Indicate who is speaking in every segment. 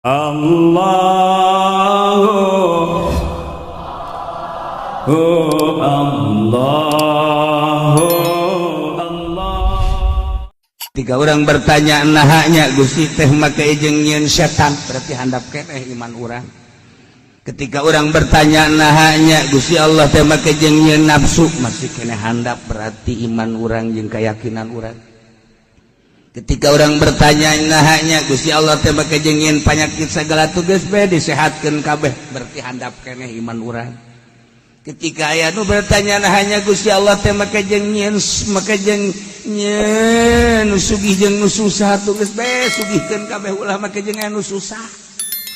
Speaker 1: Allahu Allahu Allah.
Speaker 2: Tiga orang bertanya nahanya Gusti teh make jeung nyieun setan, berarti handap keneh iman urang. Ketika orang bertanya nahanya Gusti Allah teh make jeung nyieun nafsu, masih keneh handap, berarti iman urang jeung keyakinan urang. Ketika orang bertanya nahanya Gusti Allah teh make jeung nyieun panyakit segala tugas bae disehatkeun kabeh, berarti handap keneh iman urang. Ketika aya nu bertanya nahanya Gusti Allah teh make jeung nyieun make jeung nyieun nu sugih jeung nu susah, tugas bae sugihkeun kabeh ulah make jeung anu susah,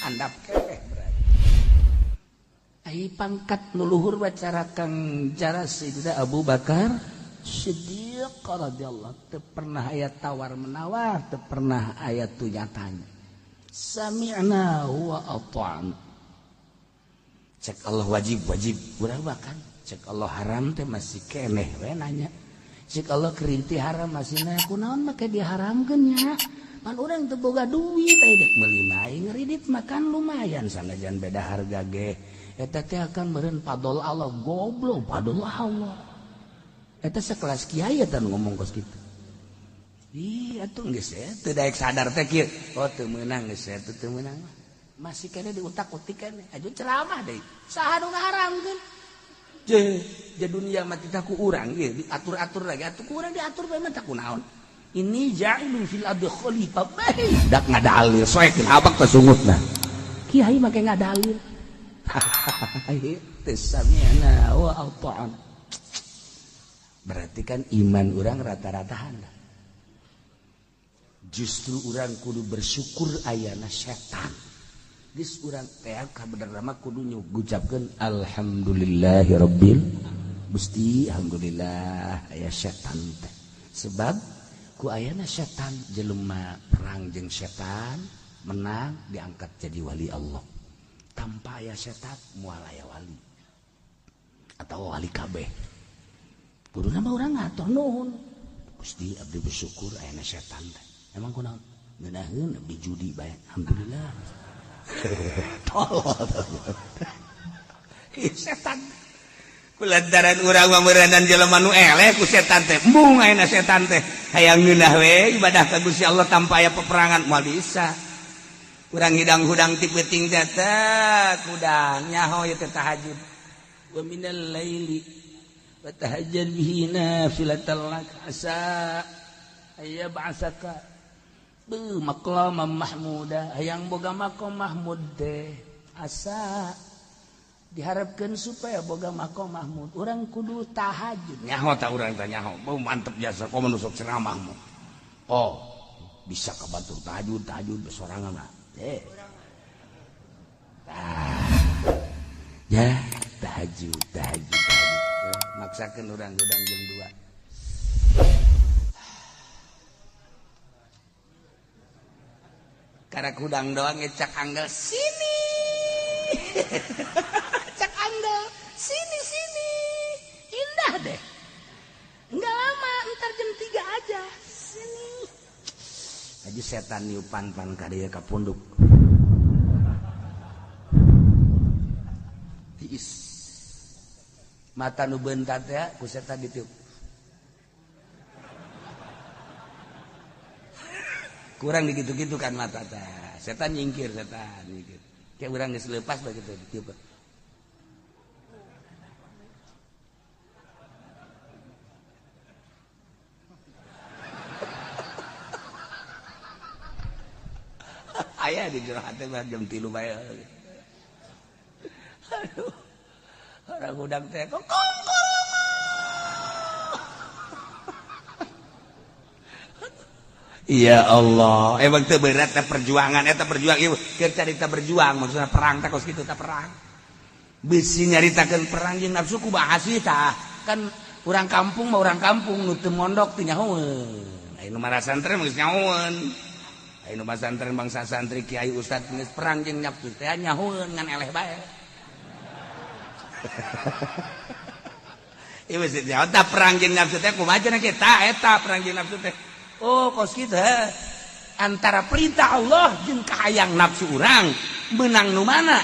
Speaker 2: handap keneh berarti. Ai pangkat nu luhur bacara kang cara Sayyidina Abu Bakar Siddiq radhiyallahu teu pernah aya tawar menawar, teu pernah aya tunyatanya. Sami'na wa ata'na. Cek Allah wajib wajib urang makan, cek Allah haram teh masih keneh we nanya. Cek Allah kerinti haram masih nanya kunaon make diharamkeun nya. Pan urang teu boga duit aya dek meuli mah ngeridit makan lumayan sanajan beda harga ge. Eta teh akan meureun fadol Allah, goblok fadol Allah. Eta sekelas kiai eta nu ngomong kos kitu. Ih atuh geus teu daek sadar teh kieu. Oh teu meunang geus teu teu meunang mah. Masih kene diutak-utik kene aju ceramah deui. Saha nu ngaharamkeun? Je, je dunia mah titah ku urang ieu diatur-atur lagi atuh ku urang diatur bae mah tah kunaon. Ini ja'ilun fil ardi khalifah. Bae dak ngadalil soekeun abak teh sungutna. Kiai make ngadalil. Teu sami'na wa ata'na. Berarti kan iman orang rata-rata handap. Justru orang kudu bersyukur ayana setan. Geus urang teh kabenerna mah kudu ngucapkeun alhamdulillahirabbil Gusti, alhamdulillah aya setan teh. Sebab ku ayana setan jelema perang jeung setan menang diangkat jadi wali Allah. Tanpa aya setan moal aya wali atau wali kabeh. Kudu nama urang ngatur nuhun. Gusti abdi bersyukur ayana setan teh. Emang kunaon? Ngeunaheun abdi judi bae. Alhamdulillah. Tolol. Setan. Kulantaran urang mah meureunan jelema nu eleh ku setan teh. Embung ayana setan teh. Hayang ngeunah we ibadah ka Gusti Allah tanpa aya peperangan moal bisa. Urang hidang-hudang ti peuting teh teh kudang nyaho ieu teh tahajud. Wa minal laili fatahajjad bihi nafilatan lak asa ayyab'asaka beu maqaman mahmuda. Hayang boga maqam mahmud teh asa diharapkeun supaya boga maqam mahmud. Urang kudu tahajud. Nyaho ta urang teh nyaho. Beu mantep jasa komo nu sok ceramah mah. Oh, bisa kabatur tahajud tahajud sorangan mah. Eh. Tah. Ya, tahajud tahajud. Maksakan orang hudang jam 2. Karena hudang doang cak anggal sini. Cak anggal sini sini. Indah deh. Enggak lama, ntar jam 3 aja. Sini. Aja setan niupan pan ka dieu ka punduk. Tiis. Mata nu bentar teh ku setan ditiup. Kurang digitu-gitu kan mata teh. Setan nyingkir, setan nyingkir. Kayak urang geus leupas begitu ditiup. Aya di jero hate mah jam 3 bae. Aduh. Orang hudang teh kok Ya Allah, emang teu berat teh perjuangan eta berjuang ieu keur carita berjuang maksudna perang teh kos kitu teh perang. Bisi nyaritakeun perang jeung nafsu ku bahas tah. Kan urang kampung mah urang kampung nu teu mondok teu nyahoeun. Aya nu marasantren geus nyahoeun. Aya nu masantren bangsa santri kiai ustad geus perang jeung nafsu teh nyahoeun ngan eleh bae. Ieu geus nyaho tah perang jeung nafsu teh kumaha cenah kita eta perang jeung nafsu teh. Oh kos kitu heh. Antara perintah Allah jeung kahayang nafsu urang menang nu mana?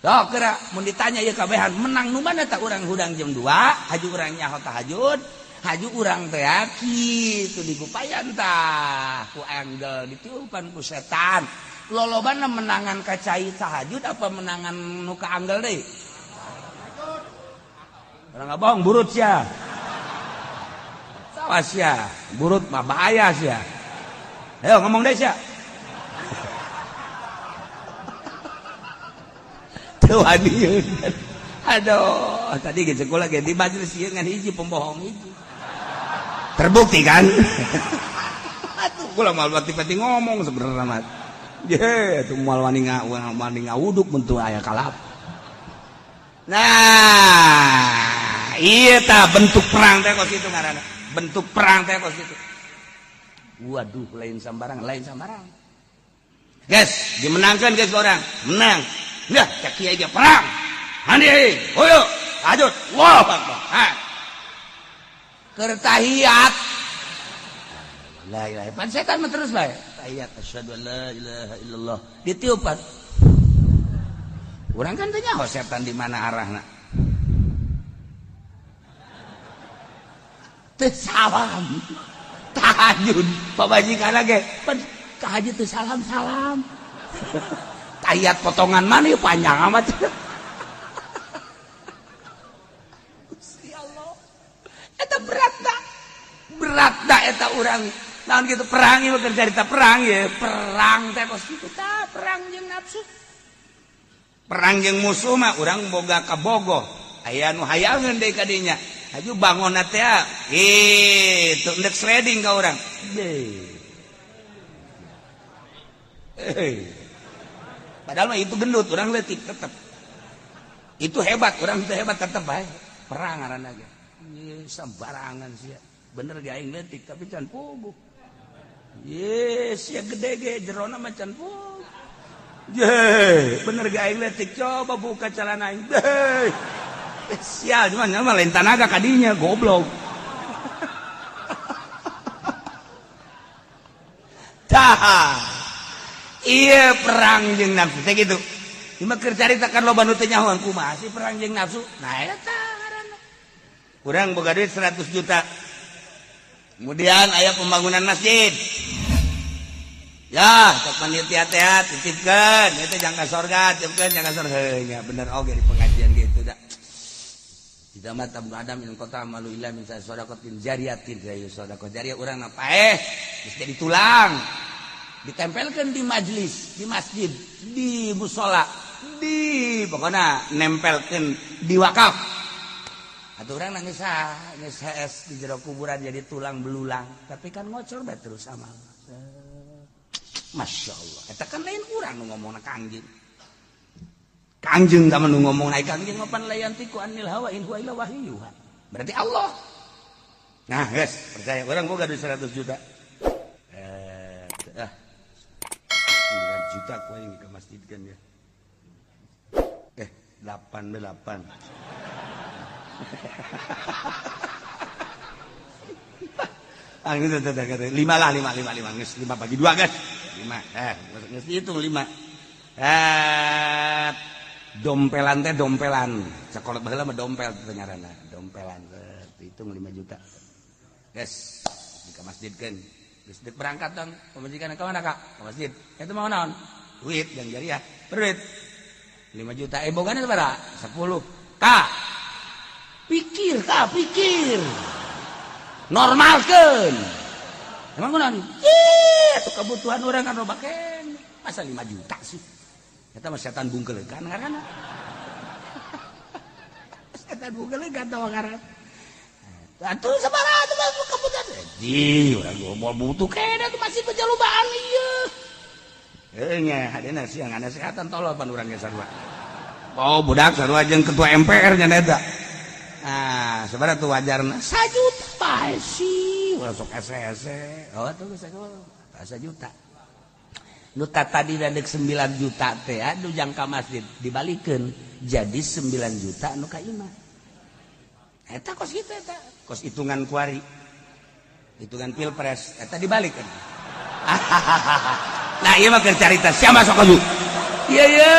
Speaker 2: Sok geura mun ditanya ieu kabehan menang nu mana tah urang hudang jam 2 haju urang nyaho tahajud haju urang teh kitu digupayan tah ku anggel ditiupan ku setan. Lolobana menangan ka cai tahajud apa menangan nu ka anggel deui? Urang ngabohong burut sia. Sawas sia, burut mah bahaya sia. Ayo ngomong deh sia. Teu wani. Aduh, tadi ge sekolah ge di majelis ieu ngan hiji pembohong hiji. Terbukti kan? Atuh kula moal pati-pati ngomong sebenarnya mah. Ye, atuh moal wani ngawuduk mun teu aya kalap. Nah, iya tah bentuk perang teh kos kitu ngaranna. Bentuk perang teh kos kitu. Waduh, lain sambarang, lain sambarang. Guys, dimenangkan guys orang. Menang. Nah, cek kiai ge perang. Handi, hoyo, lanjut. Allahu Akbar. Ha. Keur tahiyat. La ilaha illallah. Setan mah terus bae. Tahiyat asyhadu an la ilaha illallah. Ditiupan. Urang kan teu nyaho setan di mana arahna. Teu salam. Tahajud pamajikan ge pan tahajud teu salam-salam. Tahiyat potongan mana ieu panjang amat. Gusti Allah. Eta berat da. Berat da eta urang. Naon kitu perang ieu keur carita perang ye, perang teh kos kitu tah, perang jeung nafsu. Perang jeung musuh mah urang boga kabogoh. Aya nu hayangeun deui ka dinya. Haju bangun teh itu ndek sliding ka urang. Padahal mah itu gendut, urang leutik tetep. Itu hebat, urang teh hebat tetep bae. Perang ngaranna ge. Ye sembarangan sia. Bener ge aing leutik tapi can puguh. Ye sia gede ge jerona mah can puguh. Ye, bener ge aing leutik coba buka celana aing. Sial, cuman mah lain tanaga kadinya goblok. Tah. Iya perang jeung nafsu teh kitu. Ieu mah keur carita kan loba nu teu nyahoan kumaha sih perang jeung nafsu. Nah eta ngaranna. Urang boga duit 100 juta. Kemudian aya pembangunan masjid. Ya, cek panitia teh titipkeun, eta jangka sorga, titipkeun jangka sorga. Heuh nya bener oge di pengajian gitu da. Tidak mata adam min kota malu illa min sadaqatin jariyatin ya sedekah jariyah urang na paeh geus jadi tulang ditempelkeun di majelis, di masjid, di musala, di pokona nempelkeun di wakaf. Atuh urang geus geus hees di jero kuburan jadi tulang belulang, tapi kan ngocor bae terus amal. Masya Allah, eta kan lain urang nu ngomongna Kangjeng. Kangjeng tah nu ngomong naik Kangjeng mapan layantiku anil hawa in huwa illa wahyuha. Berarti Allah. Nah, guys, percaya orang boga duit 100 juta. 9 juta ku aing ke masjid kan ya. 88. Ah, gitu, 5 lah, 5 geus 5 bagi 2 guys. 5. Geus dihitung 5. Dompelan teh dompelan. Sekolah baheula mah dompel teh ngaranna, dompelan. Hitung 5 juta. Guys, di ka masjid kan. Geus deuk berangkat dong, pamajikan ka mana Kak? Ka masjid. Eta mau naon? Duit yang jariah. Duit 5 juta. Bogana sabaraha? 10. Kak. Pikir, Kak, pikir. Normalkeun. Emang kunaon? Ih, atuh kebutuhan urang kan loba keneh. Masa 5 juta sih? Eta mah setan bungkeulekan ngaranna. Setan bungkeulekan tah ngaranna. Atuh sabaraha atuh kebutuhan? Di urang moal butuh keneh atuh masih bejalubaan ieu. Heuh nya hadena siang ada kesehatan tolol pan urang ge sarua. Oh budak sarua jeung ketua MPR nya eta. Nah, sabaraha tuh wajarna? 1 juta bae sih. Urang sok ese-ese. Oh atuh geus 1 juta. Nu tadi deuk 9 juta teh aduh jangka masjid dibalikeun jadi 9 juta nu ka imah. Eta kos kitu eta, kos hitungan kuari. Hitungan pilpres eta dibalikeun. Nah ieu mah keur carita siapa sok aju. Iya iya,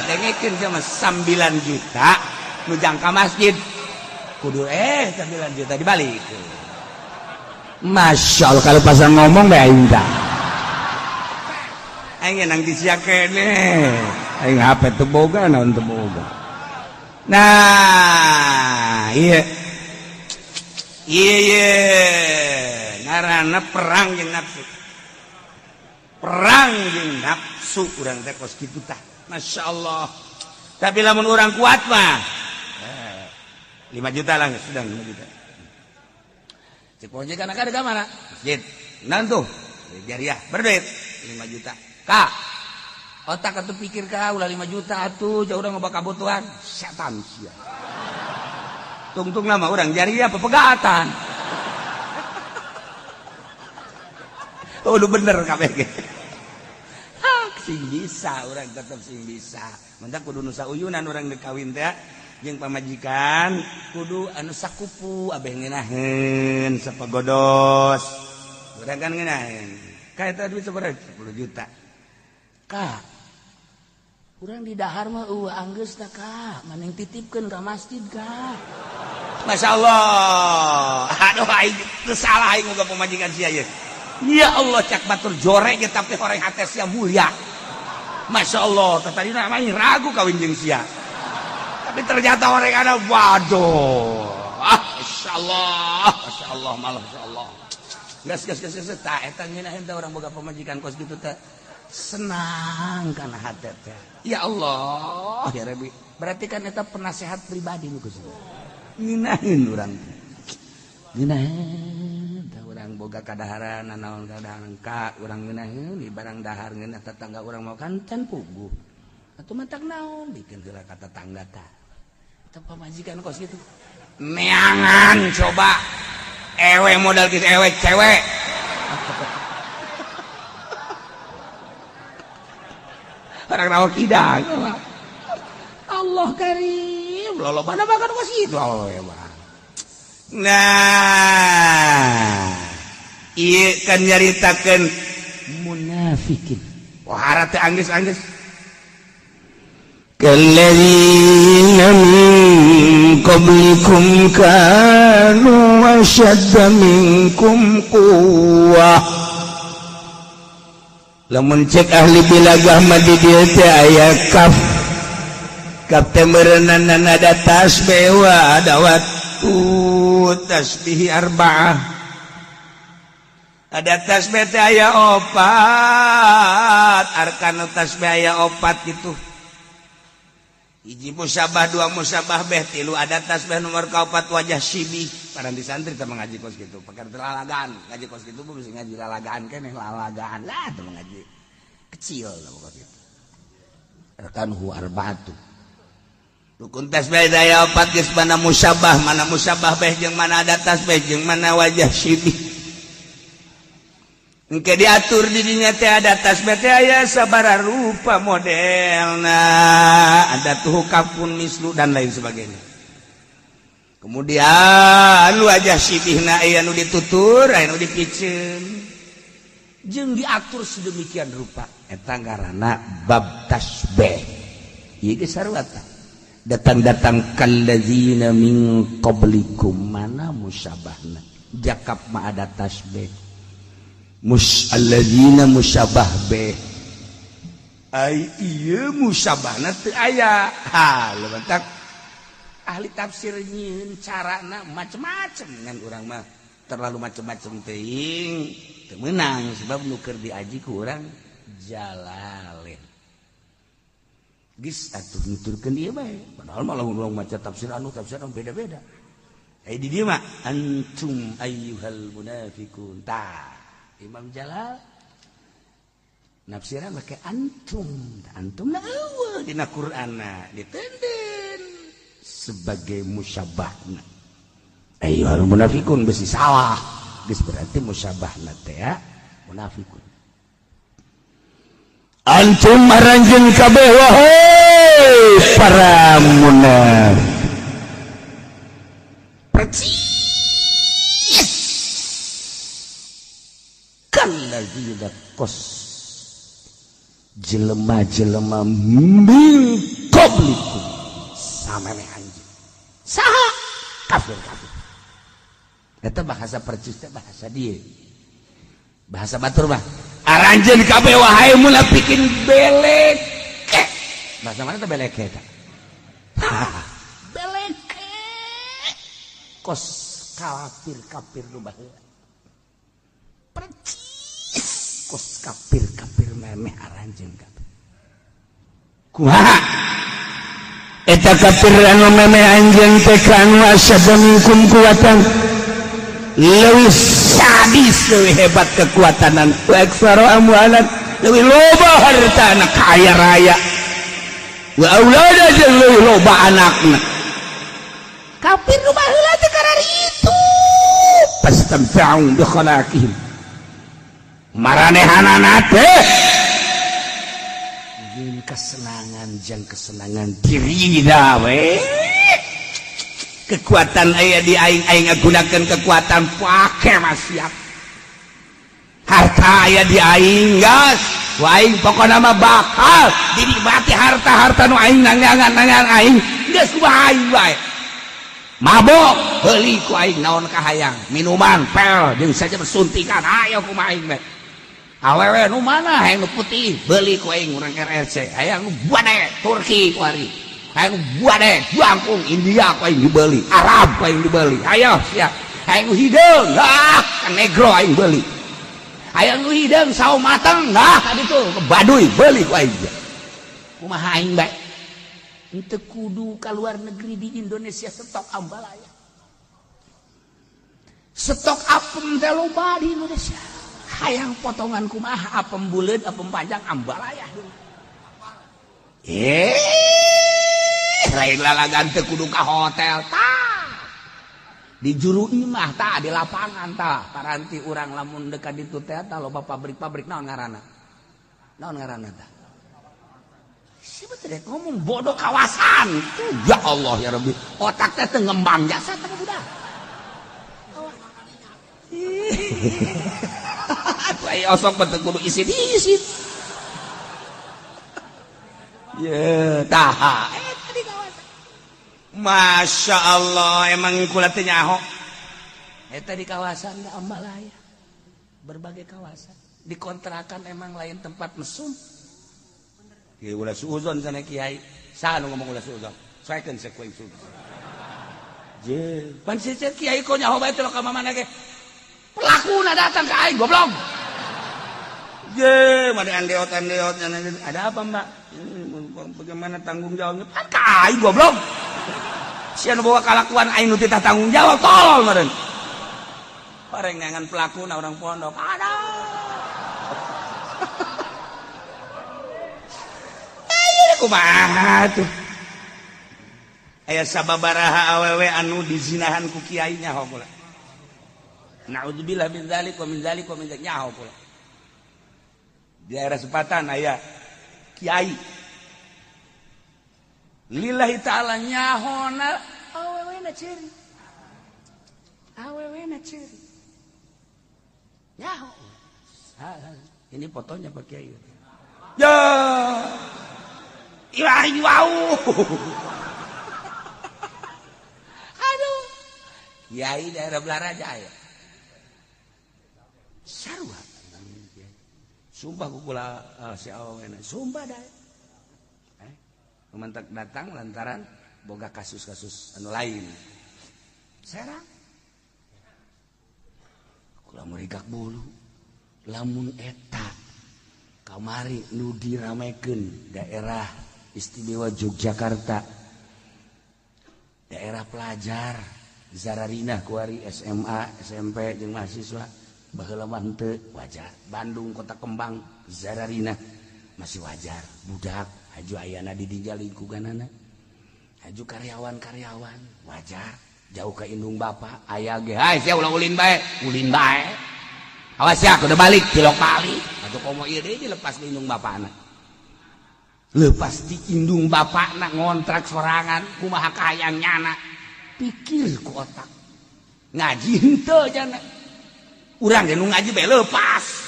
Speaker 2: dengekeun sama 9 juta nu jangka masjid. Kudu 9 juta dibalik. Masya Allah kalau pasang ngomong bae aing tah. Aing nang disia keneh. Aing HP teu boga naon teu boga. Nah, iya. Iya iya, ngaranna perang jeung nafsu. Perang jeung nafsu urang teh kos kitu tah. Masya Allah. Tapi lamun urang kuat mah 5 juta lah sudah 5 juta. Cek pojek kan ada mana? Masjid. Nan tuh jariah berduit 5 juta. Kak, otak atuh pikir ka ulah 5 juta atuh jauh urang ngoba kabutuhan. Setan sia. Tungtung lama urang jariah pepegatan. Oh, udah bener kabeh ge. Sing bisa urang tetep sing bisa. Mentak kudu nu sauyunan urang deuk kawin teh jeung pamajikan kudu anu sakupu abeh ngeunaheun sapagodos. Urang kan ngeunaheun. Ka eta duit sabaraha? 10 juta. Ka urang di dahar mah eueuh anggeus tah ka, maneh titipkeun ka masjid ka. Masya Allah. Aduh aing teu salah aing boga pamajikan sia ieu. Ya Allah cak batur jorek ge tapi horeng hate sia mulia. Masya Allah, tadi namanya ragu kawin jeung sia. Tapi ternyata orang ada waduh. Ah, Masya Allah, Masya Allah malah Masya Allah. Gas gas gas gas tah eta ngeunaheun teh urang boga pamajikan kos kitu teh. Senang kana hate teh. Ya Allah, ya Rabbi. Berarti kan eta penasehat pribadi nu geus. Ngeunaheun urang teh. Ngeunaheun teh urang boga kadaharan naon kadaharan ka urang ngeunaheun di barang dahar ngeunah tetangga urang mau kan can puguh. Atuh matak naon bikin heula ka tetangga tah. Eta pamajikan kos kitu. Neangan coba. Ewe modal geus ewe cewek. Orang rawa kidang. Allah karim. Lolobana makan kos kitu awewe mah. Nah, ieu kan nyaritakeun munafikin. Wah, teh anggeus-anggeus. Kalladzina min qablikum kanu ashadda minkum quwwah. Lamun cek ahli bilagah mah di dieu teh aya kaf. Kaf teh meureunana ada tasbih wa adawat tasbih arba'ah. Ada tasbih teh aya opat, arkanu tasbih aya opat gitu. Hiji musabah, dua musabah beh, tilu ada tasbih nomor kaopat wajah sibih. Paranti santri teh ngaji kos kitu, pakar lalagaan, ngaji kos kitu bisa ngaji lalagaan keneh lalagaan lah teh ngaji. Kecil lah kos kitu. Arkanuhu arba'atu. Rukun tasbih daya opat geus mana musabah beh jeung mana ada tasbih jeung mana wajah sibih. Engke diatur di dinya teh ada tasbih teh aya sabaraha rupa modelna, ada tuh kafun mislu dan lain sebagainya. Kemudian wajah sibihna aya nu ditutur, aya nu dipiceun. Jeung diatur sedemikian rupa eta ngaranna bab tasbih. Ieu geus sarua tah. Datang-datang kallazina min qablikum mana musabahna jakab ma ada tasbih mus allazina musabah beh ai ieu musabahna teu aya. Ha leuntak ahli tafsir nyieun carana macem-macem ngan urang mah terlalu macem-macem teuing teu meunang sebab nu keur diaji ku urang Jalalain. Geus atuh nuturkeun ieu bae padahal malah urang maca tafsir anu beda-beda. Eh di dieu mah antum ayyuhal munafiqun. Tah Imam Jalal nafsiran make antum, antum na eueuh dina Qur'anna ditenden sebagai musyabahna. Ayyuhal munafiqun besi salah. Geus berarti musyabahna teh ya munafiqun. Antum aranjeun kabeh wahai para munafik. Percis kalladzina Kos jelema-jelema min qablikum sameme anjeun. Saha? Kafir-kafir. Eta bahasa percis teh bahasa dia. Bahasa batur mah aranjeun kabeh wahai munafikin beleke. Bahasa mana teh beleke eta? Beleke. Kos kafir-kafir nu baheula. Percis kos kafir-kafir memeh aranjeun kabeh. Kumaha? Eta kafir anu memeh anjeun teh kanu asyadda minkum kuwatan. Leuwih sadis, leuwih hebat kekuatanan, wa aktsara amwalan, leuwih loba hartana, kaya raya, wa aulada, jeung leuwih loba anakna. Kafir nu baheula teh kararitu fastamta'u bi khalaqihim, maranehanana teh jeung kesenangan, jeung kesenangan dirina we. Kekuatan aya di aing, aing ngagunakeun kekuatan pake maksiat. Harta aya di aing, gas ku aing, pokona mah bakal dinikmati harta-harta nu aing nangangan nangan aing, geus kumaha aing bae. Mabok heuli ku aing, naon kahayang, minuman pel jeung saja suntikan ayo kumaha aing bae. Awewe nu mana hayang nu putih beuli ku aing, urang RRC. Hayang nu bade Turki ku ari, hayang bade jangkung India ku aing dibeli, Arab ku aing dibeli, ayo siap. Hayang nu hideung ah ka negro aing beuli, hayang nu hideung sawo mateng nah tadi tuh ke Baduy beuli ku aing. Kumaha aing bae, henteu kudu ka luar negeri, di Indonesia stok ambalaya, stok apem teh loba di Indonesia. Hayang potongan kumaha, apem buleud, apem panjang, ambalaya. Eh, lain lalagan, teu kudu ka hotel tah, di juru imah tah, di lapangan tah. Paranti urang lamun dekat ditu teh tah loba pabrik-pabrik. Naon ngaranna, naon ngaranna tah? Siapa teh ngomong bodoh kawasan? Ya Allah ya Rabbi, otak teh teu ngembang jasa teh budak. Atuh aya osok teu kudu isin-isin. Ye, tah. Eta di kawasan. Masya Allah, emang kula teh nyaho. Eta di kawasan Ambalaya. Berbagai kawasan. Di kontrakan emang lain tempat mesum. Kiai ulah suuzon sana kiai. Saha nu ngomong ulah suuzon? Saekeun sek ku suuzon. Je, pan si kiai kok nyaho bae teh ka mana ge. Pelakuna datang ke aing goblok. Je, mana andeot andeot, ada apa, Mbak? Bagaimana tanggung jawabnya? Pan ka aing goblok. Sia nu bawa kalakuan, aing nu titah tanggung jawab, tolol meureun. Bareng neangan pelakuna orang pondok. Aduh. Ayo kumaha tuh? Aya sababaraha awewe anu dizinahan ku kiai, nyaho pula. Naudzubillah min dzalik wa min dzalik wa min dzalik, nyaho pula. Di daerah Sepatan aya kiai. Lillahi ta'ala nyahona awewe na ciri. Awewe na ciri. Nyaho. Ini fotonya Pak Kiai. Ya. Ilahi wow. Aduh. Kiai daerah Belaraja ya. Sarua. Sumpah kukula si awena. Sumpah dah. Mentak datang lantaran boga kasus-kasus anu lain. Serang. Kula merigak bulu. Lamun eta kamari nu diramekeun daerah istimewa Yogyakarta, daerah pelajar Zararina kuari SMA, SMP jeung mahasiswa baheula mah henteu wajar. Bandung Kota Kembang Zararina masih wajar, budak haju ayana di dinya lingkunganana, haju karyawan-karyawan wajar, jauh ke indung bapak aya ge, hai sia ulah ulin bae, ulin bae, awas ya kudu balik tilok balik atuh, komo ieu deui dilepas di indung bapakna, lepas di indung bapakna ngontrak sorangan, kumaha kahayang nyana, pikir ku otak ngaji henteu jana, urang ge nu ngaji bae lepas.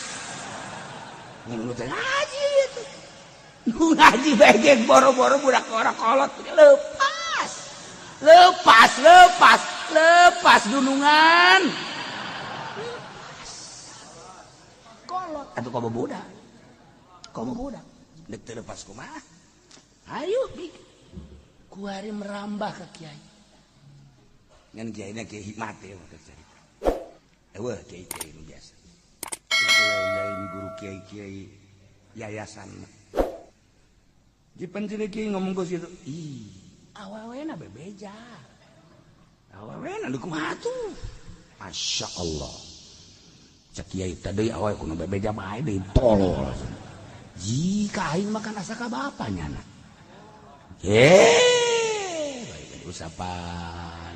Speaker 2: Nu teh ngaji itu. Nu ngaji bae boro-boro budak ora kolot lepas. Lepas, lepas, lepas dunungan. Lepas. Kolot atuh komo budak. Komo budak. Dek teu lepas kumaha? Ayo bik. Kuari merambah ke kiai. Ngan kiaina kiai hikmat ya maka cerita. Eueuh kiai-kiai nu biasa. Lain guru kiai-kiai yayasan. Di penting kiai ngomong kos gitu. Ih, awewena bebeja. Awewena nu kumaha tuh? Masya Allah. Cek kiai tadi awewe kudu bebeja bae deui tolol. Jika aing makan asa ka bapanya na. Baik usapan.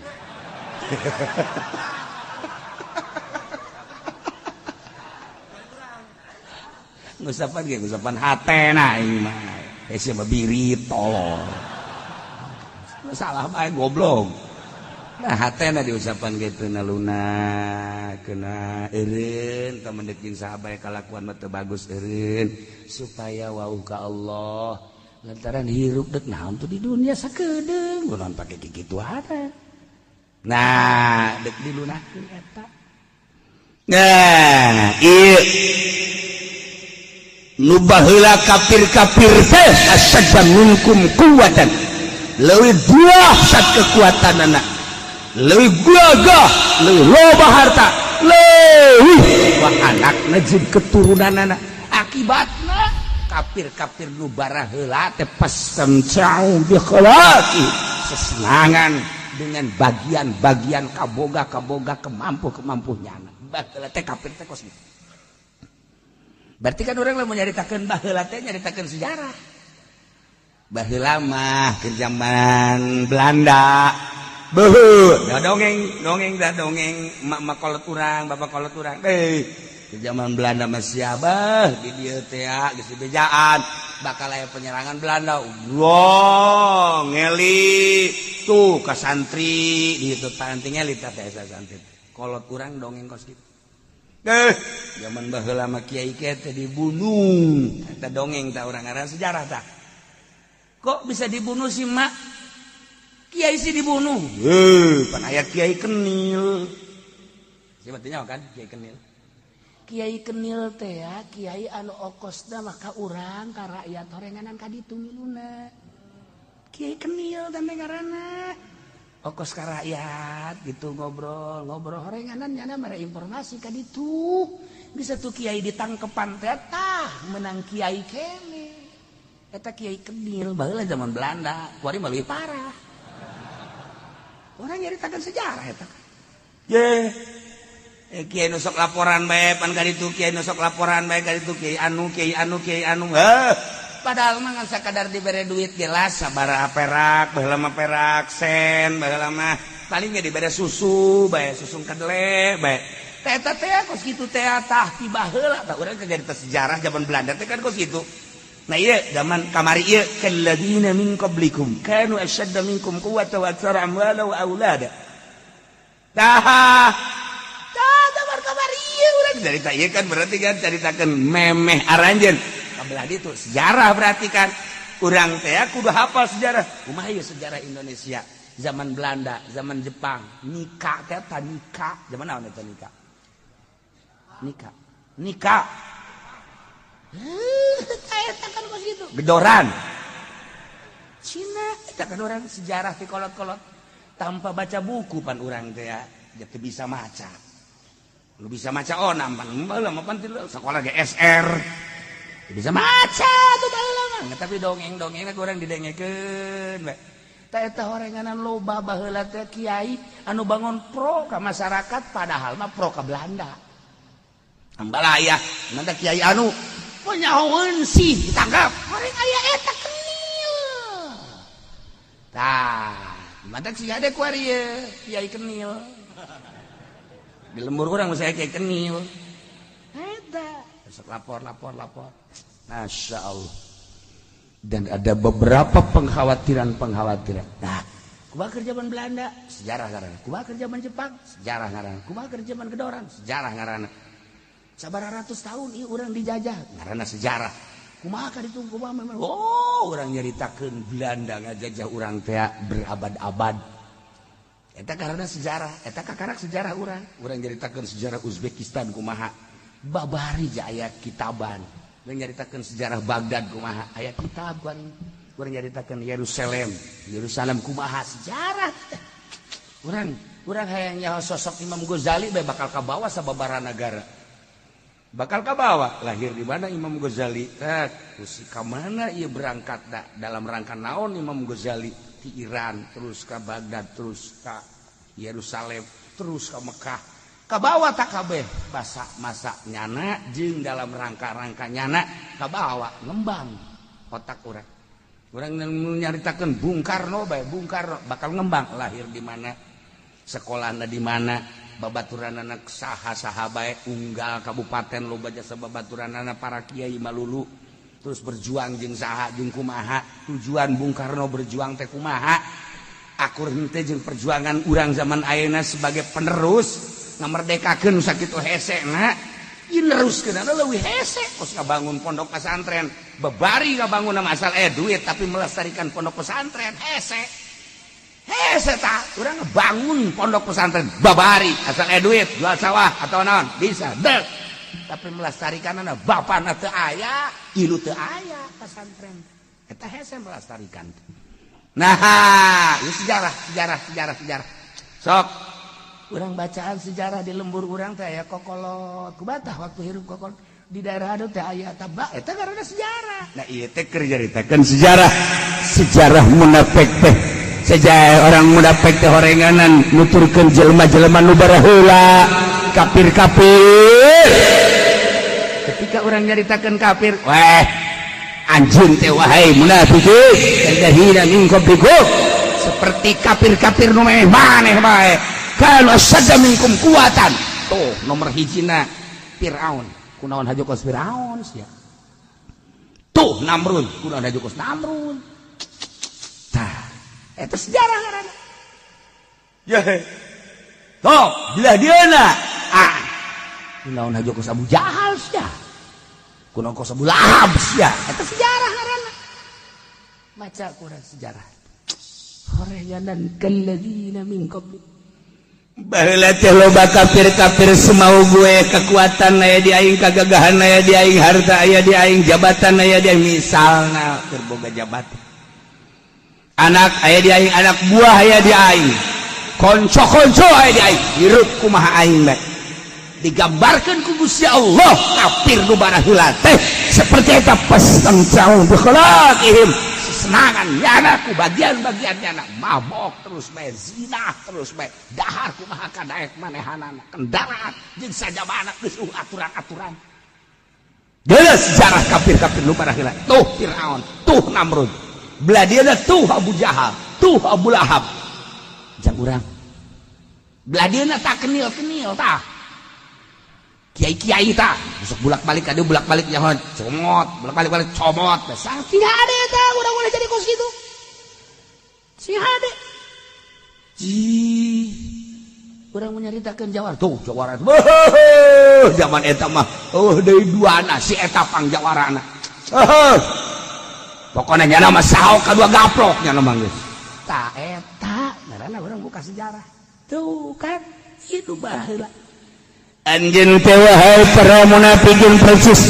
Speaker 2: Ngusapan ge ngusapan hatena aing mah. Sia mah birit tolol. Salah bae goblok. Nah hatena diusapan ge teu naluna kena eureun tah mendek jeung saha bae kalakuan mah teu bagus eureun supaya wauh ka Allah. Lantaran hirup dek naon tuh di dunia sakedeung kunaon pake kikituan. Nah, dek dilunahkeun eta. Nah, ieu nu baheula kafir-kafir teh asadda minkum quwwatan. Leuwih dahsyat kekuatanana. Leuwih gagah, leuwih loba harta, leuwih wah anakna jeung keturunanana. Akibatna kafir-kafir nu baraheula teh pasamcau bi khalaqi, sesenangan dengan bagian-bagian kaboga-kaboga kemampu-kemampunya. Baheula teh kafir teh kos gitu. Berarti kan orang lamun nyaritakeun baheula teh nyaritakeun sejarah. Baheula mah keur zaman Belanda. Beuh, dongeng, dongeng dah dongeng emak-emak kolot urang, bapak kolot urang. Zaman Belanda masih abah di dieu teh geus dibejaan bakal aya penyerangan Belanda. Wah, ngeli tuh ka santri di ditu teh ngeli teh santri. Kolot urang dongeng kos kitu. Zaman baheula mah kiai kiai teh dibunuh. Eta dongeng tah urang ngaran sejarah tah. Kok bisa dibunuh sih mak? Kiai sih dibunuh. Pan aya kiai kenil. Siapa tanya kan kiai kenil? Kiai kenil teh ya, kiai anu okosna maka urang ka rakyat horenganan ka ditu miluna. Kiai kenil teh ngaranna. Okos ka rakyat gitu ngobrol, ngobrol horenganan nyana mere informasi ka ditu. Bisa tuh kiai ditangkepan teh tah menang kiai kene. Eta kiai kenil baheula zaman Belanda, kuari mah leuwih parah. Orang nyaritakeun sejarah eta. Ye. Kiai nu sok laporan bae pan ka ditu, kiai nu sok laporan bae ka ditu, kiai anu, kiai anu, kiai anu. Heuh. Padahal mah ngan sakadar dibere duit jelas sabaraha perak, baheula mah perak, sen, baheula mah paling ge dibere susu bae, susu kedele bae. Teh eta teh kos kitu teh tah ti baheula tah urang kagak di sejarah zaman Belanda teh kan kos kitu. Nah ieu zaman kamari ieu kalladzina min qablikum kanu ashadda minkum quwwatan wa aktsara amwala wa aulada. Tah cerita iya kan berarti kan ceritakan memeh aranjeun kabelah ditu sejarah berarti kan urang teh kudu hafal sejarah. Kumaha ieu sejarah Indonesia zaman Belanda, zaman Jepang, nikah teh ta nikah zaman naon eta nikah? Nikah. Nikah. Eta kan kos kitu. Gedoran. Cina eta kan urang sejarah ti kolot-kolot tanpa baca buku pan urang teh ya teu bisa maca. Lu bisa maca oh nampan baheula mah pan sekolah GSR. Bisa maca tuh baheula mah, tapi dongeng-dongengna kurang didengekeun we. Tah eta horenganan loba baheula teh kiai anu bangun pro ka masyarakat padahal mah pro ka Belanda. Ambalaya, nanti kiai anu penyahoeun sih ditangkap. Horeng aya eta kenil. Tah, mantak sia de kuari ye, kiai kenil. Di lembur urang saya kayak kenil. Eta besok lapor lapor lapor. Masya Allah. Dan ada beberapa pengkhawatiran-pengkhawatiran. Nah, kumaha keur zaman Belanda, sejarah ngaranna. Kumaha keur zaman Jepang, sejarah ngaranna. Kumaha keur zaman Gedoran, sejarah ngaranna. Sabaraha ratus tahun ieu urang dijajah, ngaranna sejarah. Kumaha ka ditu, kumaha memang? Oh, urang nyaritakeun Belanda ngajajah urang teh berabad-abad. Eta karena sejarah, eta kakarak sejarah urang. Urang nyaritakeun sejarah Uzbekistan kumaha. Babari aya kitaban. Urang nyaritakeun sejarah Baghdad kumaha, aya kitaban. Urang nyaritakeun Yerusalem, Yerusalem kumaha sejarah. Urang urang hayang nyaho sosok Imam Ghazali bae bakal kabawa sababaraha nagara. Bakal kabawa lahir di mana Imam Ghazali, eh, ka mana ia berangkat da, dalam rangka naon Imam Ghazali di Iran, terus ke Baghdad, terus ke Yerusalem, terus ke Mekah. Kabawa tak kabeh basa masa nyana jeung dalam rangka-rangka nyana, kabawa ngembang otak urang. Urang nyaritakeun Bung Karno bae, Bung Karno bakal ngembang lahir di mana, sekolahna di mana, babaturan anak saha saha bae, unggal kabupaten loba jasa babaturan anak para kiai malulu, terus berjuang jeung saha jeung kumaha, tujuan Bung Karno berjuang teh kumaha, akur henteu jeung perjuangan urang zaman ayeuna sebagai penerus ngamerdekakeun sakitu hese na. Ieu neruskeun leuwih hese kos ngabangun pondok pesantren babari, ngabangun nama asal duit, tapi melestarikan pondok pesantren hese. Hese tah urang ngebangun pondok pesantren babari asal duit, jual sawah atau naon bisa dek, tapi melestarikan anak bapana teu aya, ilu teu aya pesantren eta hese melestarikan. Nah, itu sejarah, sejarah, sejarah, sejarah. Sok urang bacaan sejarah di lembur urang teh aya kokolot kubatah waktu hirup kokolot di daerah anu teh aya tabak eta karena sejarah. Nah, ieu teh keur nyaritakeun sejarah, sejarah munafik teh. Sejarah orang munafik teh horenganan nuturkeun jelema-jelema nu baraheula, kafir-kafir. Ketika orang nyaritakeun kafir, weh, anjeun teh wahai munafikin, kalladzina min qablikum, seperti kafir-kafir nu maneh bae, kanu asyadda minkum quwwatan. Tuh nomor hijina Fir'aun, kunaon haju kos Fir'aun sia. Tuh Namrud, kunaon haju kos Namrud. Tah eta sejarah ngaranna ya. Tuh bila dieuna ah kunaon haju kos Abu Jahal sia, kunaon kos Abu Lahab sia. Eta sejarah ngaranna. Maca kurang sejarah horeyanan kalladzina min qabli. Baheula teh loba kafir-kafir semau gue, kekuatan aya di aing, kagagahan aya di aing, harta aya di aing, jabatan aya di aing, misalna keur boga jabatan. Anak aya di aing, anak buah aya di aing, konco-konco aya di aing, hirup kumaha aing bae. Digambarkeun ku Gusti Allah kafir nu baraheula teh seperti eta, fastamta'u bi khalaqihim, sesenangan nyana ku bagian-bagian nyana, mabok terus bae, zina terus bae, dahar kumaha kadaek manehanana, kendaraan jeung sajabana geus aturan-aturan. Geus sejarah kafir-kafir nu baraheula. Tuh Fir'aun, tuh Namrud. Belah dieuna tuh Abu Jahal, tuh Abu Lahab. Jang urang. Belah dieuna tak kenil-kenil tah. Kiai-kiai tah, besok bolak-balik ada bolak-balik nyaho comot, bolak-balik balik comot. Besar tidak ada eta urang ulah jadi kos gitu. Si hade. Ji urang menyaritakeun jawara tuh, jawara zaman eta mah oh deui duana si eta pang jawarana. Oh, pokoknya nyana mah saho kadua gaplok nyana mah geus. Tah eta ngaranna urang buka sejarah tuh kan itu baheula. Anjeun teh wahai para munafikin persis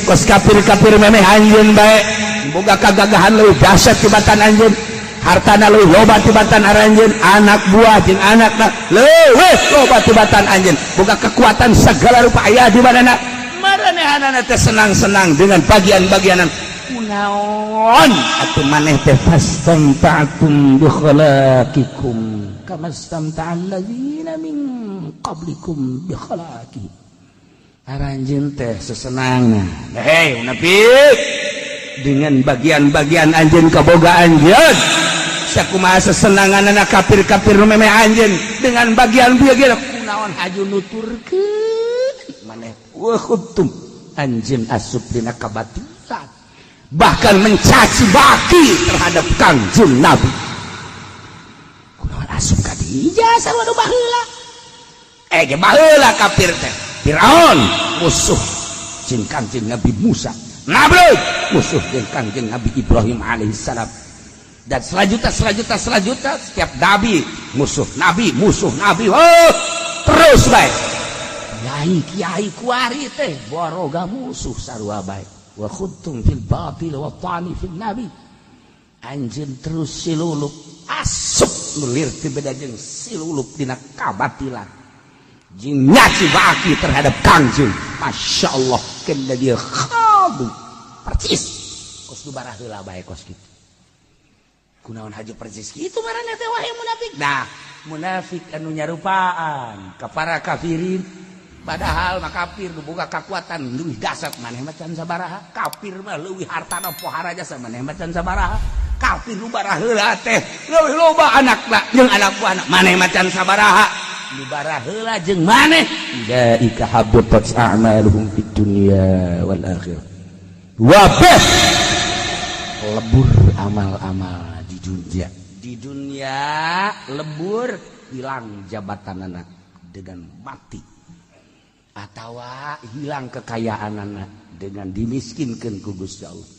Speaker 2: kos kafir-kafir memeh anjeun bae, boga kagagahan leuwih dahsyat tibatan anjeun, hartana leuwih loba tibatan aranjeun, anak buah jeung anakna leuwih loba tibatan anjeun, boga kekuatan segala rupa aya di mana maranehanana teh senang-senang dengan bagian-bagianan. Kunaon atuh maneh teh fastamta'tum bi khalaqikum kama istamta'a alladzina min qablikum bi khalaqi. Aranjeun teh sesenangna, hei munafik, dengan bagian-bagian anjeun, kaboga anjeun. Sakumaha sesenangan anak kafir-kafir nu memeh anjeun dengan bagian-bagian, kunaon haju nuturkeun maneh wa khudtum, anjeun asup dina kabatilan, bahkan mencaci maki terhadap Kangjeng Nabi. Kunaon asup ka dieu sarua nu baheula, eh ge baheula kafir teh. Firaun musuh jeung Kangjeng Nabi Musa, Namrud musuh jeung Kangjeng Nabi Ibrahim alaihissalam, dan selanjutnya, selanjutnya, selanjutnya. Setiap nabi musuh, nabi musuh, nabi. Oh, terus baik. Kiai kiai kuari teh boroga musuh sarua baik. Wa khudtum fil batil wa ta'ni fil nabi. Anjeun terus silulup asup nulir ti beda jeung silulup dina kabatilan jeung nyaci baki terhadap Kangjeng. Masya Allah, kena dia khadu percis kos du baraheula bae, kos kitu. Kunaon haju persis kitu marana teh, wahai munafik? Nah, munafik anu nyarupaan ka para kafirin, padahal mah kafir nu boga kakuatan leuwih dasar, maneh mah can sabaraha. Kafir mah leuwih hartana, pohara jasa, maneh mah can sabaraha. Kafir nu baraheula teh leuwih loba anakna jeung anak buahna, maneh mah can sabaraha. Nu baraheula jeung maneh, ulaika habitat a'maluhum fid dunya wal akhirah. Wabeh lebur amal-amal di dunia, di dunia lebur, hilang jabatan anak dengan mati atau hilang kekayaan anak dengan dimiskinkan ku Gusti Allah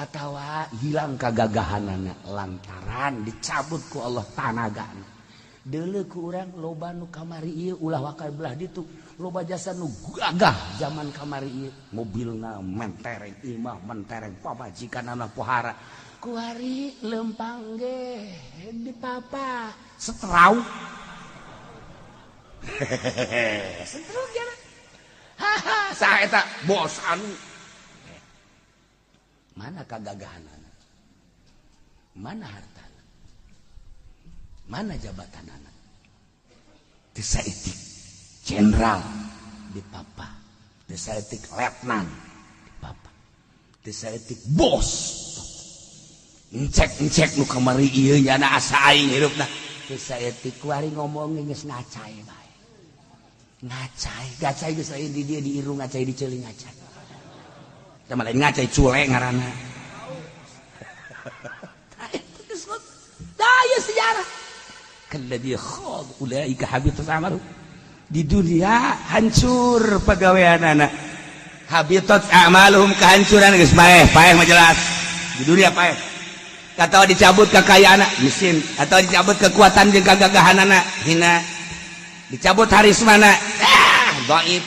Speaker 2: atau hilang kegagahan anak lantaran dicabut ku Allah tanaga. Deuleu ku urang, loba nu kamari ieu, ulah wakal belah ditu, loba jasa nu gagah zaman kamari ieu, mobilna mentereng, imah mentereng, pamajikan anak pohara. Kuari lempang ge di papa setrau, hehehe, stroke ya. Haha, saha eta bos anu? Mana kagagahan, mana harta, mana jabatan anak? Teu saeutik jenderal di papa, teu saeutik letnan di papa, teu saeutik bos. Encek encek nu kamari ieu nyana asa aing hirupna teu saeutik. Kuari ngomong geus ngacai bae, ngacai ngacai geus lain di dia, di irung ngacai, di ceuli ngacai, sama lain ngacai, cule ngaranna. Tah, itu geus. Tah, ieu sejarah kalladzi khad, ulaika habitat amalu di dunia, hancur pagawean anak, habitat amaluhum, kehancuran geus paeh, paeh mah jelas di dunia paeh. Atau dicabut kekayaan, miskin, atau dicabut kekuatan jeung kagagahanana, hina, dicabut harismana, ah, dhaif.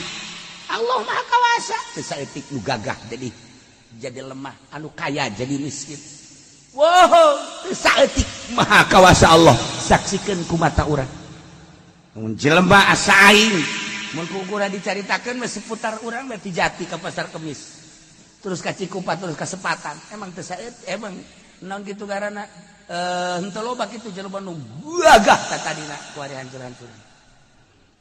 Speaker 2: Allah Maha Kawasa. Teu saeutik nu gagah jadi lemah, anu kaya jadi miskin. Wow, teu saeutik Maha Kawasa Allah. Saksikeun ku mata urang mun jelema asa aing. Mun ku urang dicaritakeun mah seputar urang mah, ti Jati ka Pasar Kemis, terus ka Cikupa, terus ka Sepatan. Emang teu saeutik, emang naon kitu garana, eh, henteu loba kitu jelema nu gagah tatadina kuari hancur-hancur,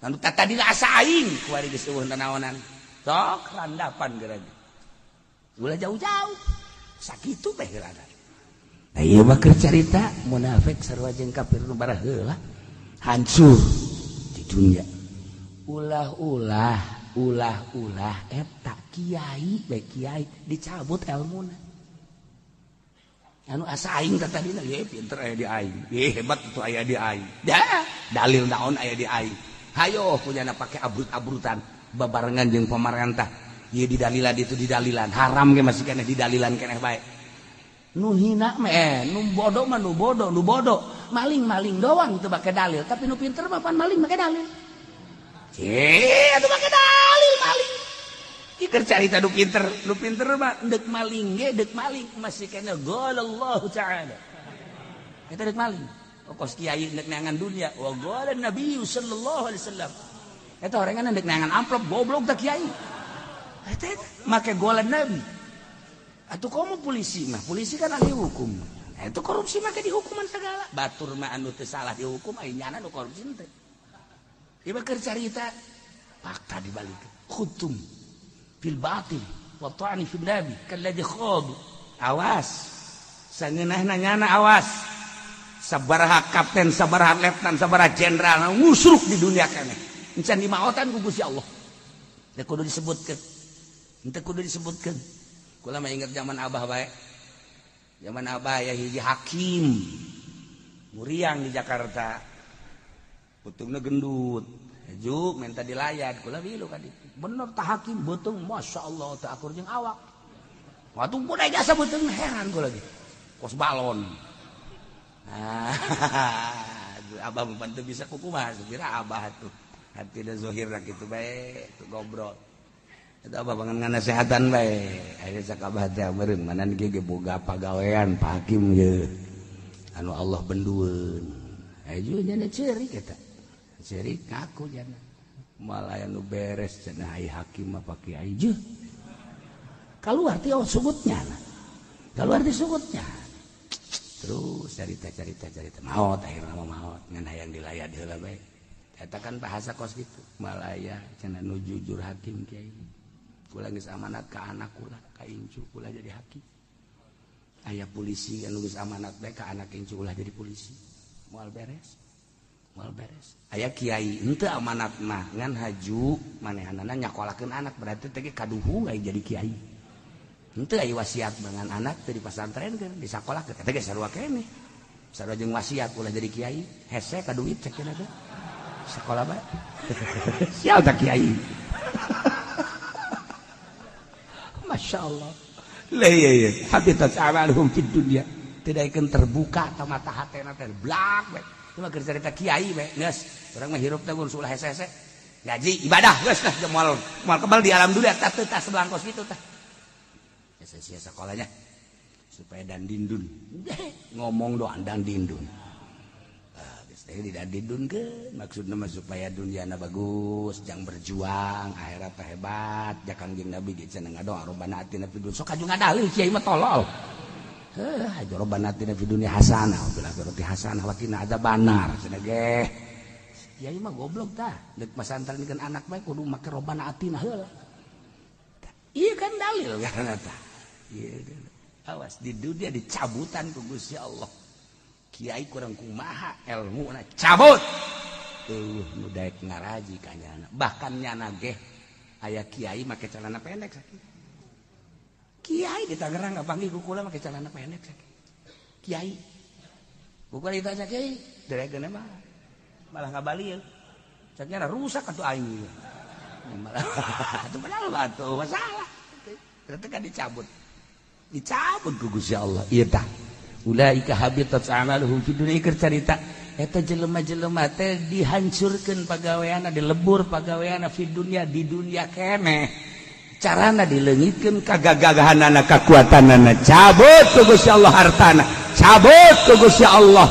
Speaker 2: anu tatadina asa aing kuari geus eueuh nanaonan, sok landapan geura. Ulah jauh-jauh, sakitu teh heulana. Nah, ieu mah keur carita munafik sarua jeung kafir nu baraheula hancur di dunia. Ulah-ulah, ulah-ulah eta kiai bae, kiai dicabut ilmuna. Anu asa aing tadina, ye pinter aya di aing, ye hebat itu aya di aing. Dah, dalil naon aya di aing? Hayo punya pake abrut-abrutan babarengan jeung pamarentah. Ye didalilan itu, didalilan haram ge masih keneh didalilan keneh bae. Nu hina mah, eh, nu bodoh mah, nu bodoh, nu bodoh maling-maling doang teu make dalil, tapi nu pinter mah pan maling make dalil. Cie, atuh make dalil maling. Iker carita nu pinter, nu pinter mah deuk maling ge, deuk maling masih keneh qala Allah Ta'ala. Eta deuk maling. Oh, kos kiai deuk neangan dunia, wa qala Nabi sallallahu alaihi wasallam. Eta orangan deuk neangan amplop, goblok tak kiai. Eta eta make qala Nabi. Atuh komo polisi mah, polisi kan ahli hukum. Nah, itu korupsi make dihukuman segala. Batur mah anu teu salah dihukum, aya nyana nu korupsi teh. Ieu mah keur carita fakta dibalik. Khutum fil batil wa ta'ni fil nabi kalladzi khad. Awas. Sangeunahna nyana awas. Sabaraha kapten, sabaraha letnan, sabaraha jenderal ngusruk di dunia keneh. Encan dimaotan ku Gusti Allah. Teu kudu disebutkeun. Henteu kudu disebutkeun. Kula mah inget zaman Abah bae. Zaman Abah ya hiji hakim muriang di Jakarta. Putungna gendut. Ju minta dilayat kula milu ka ditu. Bener tah hakim beuteung, Masya Allah, teu akur jeung awak. Waktu budaya jasa beuteung, heran kula lagi. Kos balon. Ah, abah mah teu bisa kukumaha, supira abah tuh. Hati da zohir kitu bae, tuh gobrol. Eta abah bangun nganasehatan bae. Akhirnya cak abah teh meureun manan ge boga pagawean Pak Hakim ye. Anu Allah bendueun. Aya nyana ceurik eta. Ceurik ngaku jana. Malah anu beres cenah ai hakim mah Pak Kiai jeuh. Keluar ti sugutnya. Keluar ti sugutnya. Terus cerita cerita cerita maot, akhirna mah maot ngan hayang dilayat heula bae. Eta kan bahasa kos gitu. Malaya cenah nu jujur hakim kiai. Kula geus amanat ka anak kula, ka incu kula jadi hakim. Aya polisi anu geus amanat bae ka anak incu ulah jadi polisi. Moal beres. Moal beres. Aya kiai henteu amanat mah ngan haju manehanana nyakolakeun anak, berarti teh kaduhung aya jadi kiai. Henteu aya wasiat dengan anak teu dipasantrenkeun, disakolahkeun eta ge sarua keneh. Sarua jeung wasiat ulah jadi kiai, hese ka duit cek teh. Sekolah bae. Sial tak kiai. Masya Allah. Lah iya iya, habitat amaluhum fid dunya. Tidak akan terbuka ta mata hatena teh blak we. Cuma keur carita kiai we, geus. Urang mah hirup teh ulah hese-hese. Gaji ibadah geus lah, moal moal kebal di alam dunia tah teu tah sebelangkos kitu tah. Sia sekolahnya supaya dan dindun. Ngomong doang dan dindun. Geus teh di dan dindun ke maksudna mah supaya duniana bagus, jang berjuang, akhirat teh hebat. Ja Kangjeng Nabi ge cenah ngadoa robbana atina fid dunya. Sok kaju ngadalil kiai mah tolol. Heuh, aja robbana atina fid dunya hasanah wa fil akhirati hasanah wa qina adzabannar cenah ge. Kiai mah goblok tah. Deuk masantrenkeun anak bae kudu make robbana atina heula. Ieu kan dalil karena tah. Ieu awas di dunia dicabutan ku Gusti Allah. Kiai kurang kumaha ilmuna cabut. Eueuh nu daek ngaraji ka nyana. Bahkan nyana ge aya kiai make celana pendek sakitu. Kiai di Tangerang ngapanggih ku kula make celana pendek sakitu. Kiai. Ku kula ditanya kiai, deregeun mah malah ngabalieun. Cak nyana rusak atuh aing ieu. Malah atuh padahal atuh masalah. Ternyata kan dicabut. Dicabut ku Gusti Allah. Ieu tah. Ulaika habitat a'maluhum fid dunya, keur carita eta jelema-jelema teh dihancurkeun pagaweanna, dilebur pagaweanna fid dunya, di dunya keneh. Carana dileungitkeun kagagahanana, kakuatanana, cabut ku Gusti Allah hartana, cabut ku Gusti Allah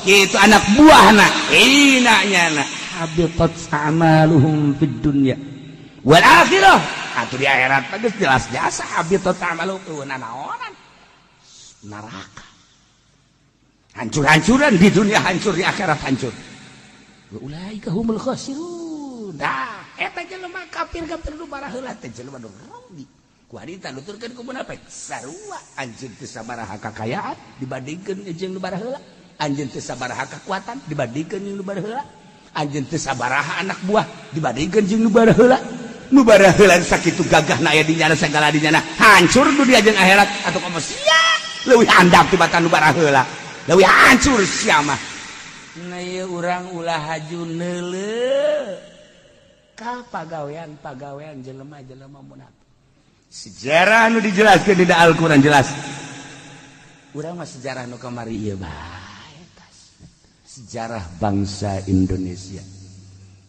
Speaker 2: kitu anak buahna, ina nyana habitat a'maluhum fid dunya wal akhirah. Atuh di akhirat mah geus jelas jasa habitat a'maluhum naonan neraka. Hancur-hancuran di dunia, hancur di akhirat hancur. Wa ulaika humul khasirun. Dah, eta jelema kafir-kafir nu baraheula teh jelema nu rugi. Ku harita nuturkeun ku munafik sarua anjeun teu sabaraha kakayaan dibandingkeun jeung nu baraheula, anjeun teu sabaraha kekuatan dibandingkeun jeung nu baraheula, anjeun teu sabaraha anak buah dibandingkeun jeung nu baraheula. Nu baraheula sakitu gagahna aya di nyana sagala di nyana, hancur dunia jeung akhirat atuh komo sia leuwih handap tibatan nu baraheula. Leuwih hancur sia mah. Nah ieu urang ulah haju neuleuh ka pagawean-pagawean jelema-jelema munafik. Sejarah nu dijelaskeun di Al-Qur'an jelas. Urang mah sejarah nu kamari ieu bae tas. Sejarah bangsa Indonesia.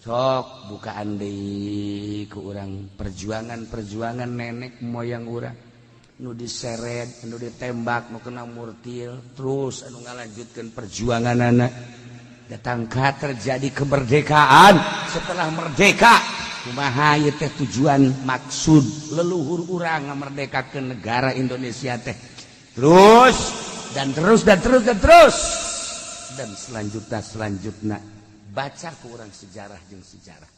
Speaker 2: Sok bukaan deui ku urang perjuangan-perjuangan nenek moyang urang. Nu diseret, nu ditembak, nu kena murtil, terus anu ngalanjutkeun perjuanganana. Datangkah terjadi kemerdekaan? Setelah merdeka, kumaha ieu teh tujuan maksud leluhur urang ngamerdekakeun negara Indonesia teh. Terus dan terus dan terus dan terus dan selanjutnya selanjutnya baca ku urang sejarah jeung sejarah.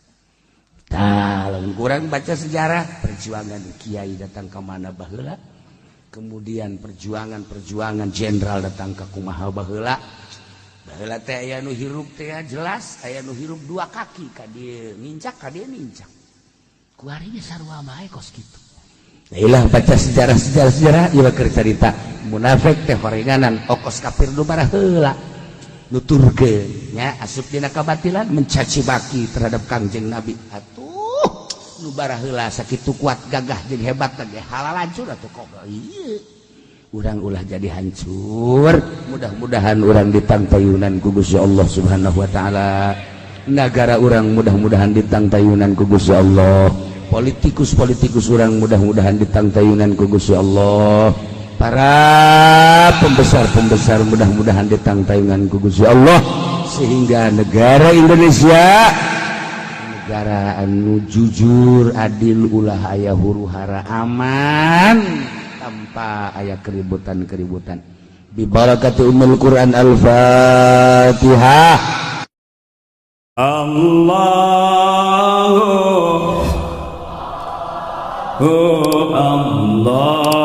Speaker 2: Tah, lamun kurang baca sejarah perjuangan kiai datang ke mana baheula, kemudian perjuangan-perjuangan jenderal datang ke kumaha baheula. Baheula teh aya nu hirup teh jelas, aya nu hirup dua kaki ka dieu nincak ka dieu nincak. Kuari ge sarua bae kos kitu. Nah, baca sejarah-sejarah sejarah ieu keur carita munafik teh horenganan okos kafir nu baraheula. Nuturkeun nya asup dina kabatilan, mencaci maki terhadap Kangjeng Nabi. Atuh nu baraheula sakitu kuat, gagah jeung hebat ge halal hancur atuh. Kok ieu urang ulah jadi hancur. Mudah-mudahan urang ditangtayunan ku Gusti Allah Subhanahu wa taala, negara urang mudah-mudahan ditangtayunan ku Gusti Allah, politikus-politikus urang mudah-mudahan ditangtayunan ku Gusti Allah, para pembesar-pembesar mudah-mudahan ditangtayunan ku Gusti Allah, sehingga negara Indonesia negara anu jujur, adil, ulah aya huru hara, aman tanpa aya keributan-keributan. Bibarakati Ummul Quran, Al-Fatihah.
Speaker 1: Allah, oh Allah.